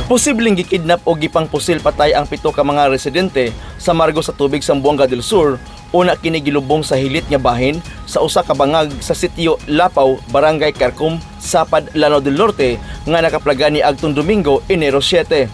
Posibleng gikidnap o gipangpusil patay ang pito ka mga residente sa Margo sa Tubig, Zamboanga del Sur. Una kini gilubong sa hilit nga bahin sa usa ka bangag sa sitio Lapaw, Barangay Karkum, Sapad, Lanao del Norte nga nakaplagan ni agtong Domingo, Enero 7.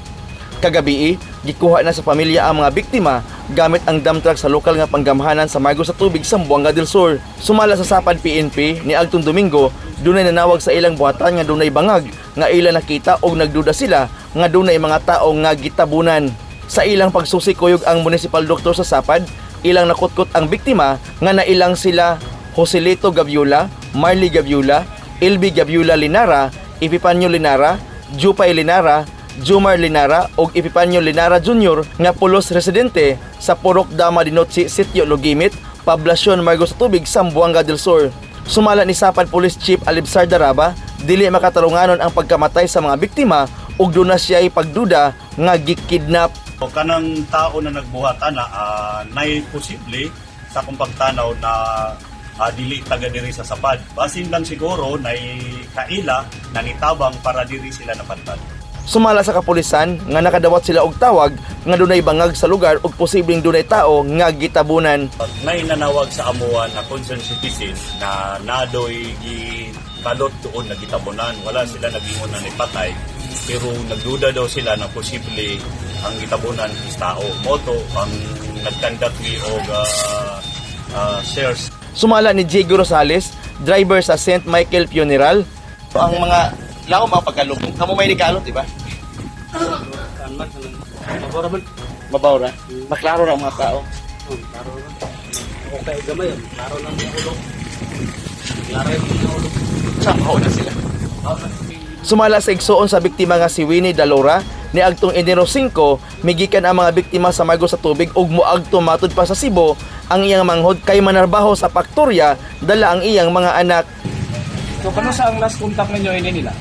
Kagabii, gikuha na sa pamilya ang mga biktima gamit ang dump truck sa lokal nga panggamhanan sa Margo sa Tubig, Zamboanga del Sur. Sumala sa Sapad PNP, ni agtong Domingo, dunay nanawag sa ilang buhatan nga dunay bangag nga ila nakita og nagduda sila nga dunay mga tao nga gitabunan. Sa ilang pagsusi kuyog ang municipal doctor sa Sapad, ilang nakutkot ang biktima nga nailang sila Joselito Gabiola, Marley Gabiola, Ilby Gabiola Linara, Epifanio Linara, Jupay Linara, Jumar Linara ug Epifanio Linara Jr. nga pulos residente sa Purok Dama Dinotsi, Sitio Lugimit, Poblasyon Margo sa Tubig, Zamboanga del Sur. Sumala ni Sapad Police Chief Alibsar Daraba, dili makatarunganon ang pagkamatay sa mga biktima ug duna siya'y pagduda nga gikidnap. O kanang tao na nagbuhat ana, nay posible sa akong pagtanaw na dili taga diri sa Sapad. Basin lang siguro nay kaila na nitabang para diri sila napantad. Sumala sa kapulisan nga nakadawat sila og tawag nga dunay bangag sa lugar ug posibleng dunay tao nga gitabunan. Nay nanawag sa amuan na concerned citizen na nadoy gikalot doon na gitabunan. Wala sila nagingon na nipatay pero nagduda daw sila na posible ang gitabunan is tao. Mao to ang nagkandak mi og search. Sumala ni Diego Rosales, driver sa St. Michael Funeral. Ang mga lao mga pagkalubong, kamo may regalo, di ba? Mabora man. Mabaw ra. Maklaro ra ang mga tao. Oh, klaro na. Okay, gamay. Klaro lang yung ulo. Klaro yung ulo. Samaw na sila. Sumala sa igsuon sa biktima nga si Winnie Dalora, ni agtong Enero 5, migikan ang mga biktima sa Margo sa Tubig ug moagto matud pa sa Cebu ang iyang manghod kay manarbaho sa paktorya dala ang iyang mga anak. So, kano sa ang last contact ninyo ini nila?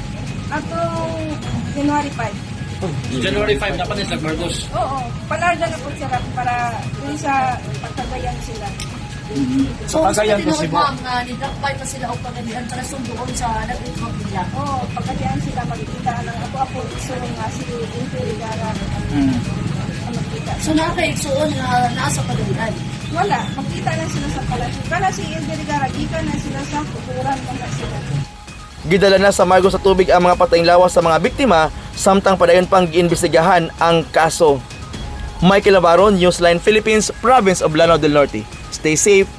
Atong January 5. January 5 dapat is Marcos. Oo, palarga na po sila para dun sa pagkagayan sila. Sa Cagayan to tinuod, Cebu. Ma'am, nga ni-drop by pa sila og pagadian para sunduon sa nag-drop nila. Oo, pagkagayan sila magkita ng apo-apo so nga si Inti Rigara ang magkita. So naa kay igsuon nga naa sa pagadian. Wala, magkita lang sila sa palasyo. Kala si Inti Rigara, gikan na sila sa kukuran mga sila. Gidala na sa Margo sa Tubig ang mga patayng lawas sa mga biktima samtang padayon pang giimbestigahan ang kaso. Michael Navarro, Newsline Philippines, Province of Lanao del Norte. Stay safe.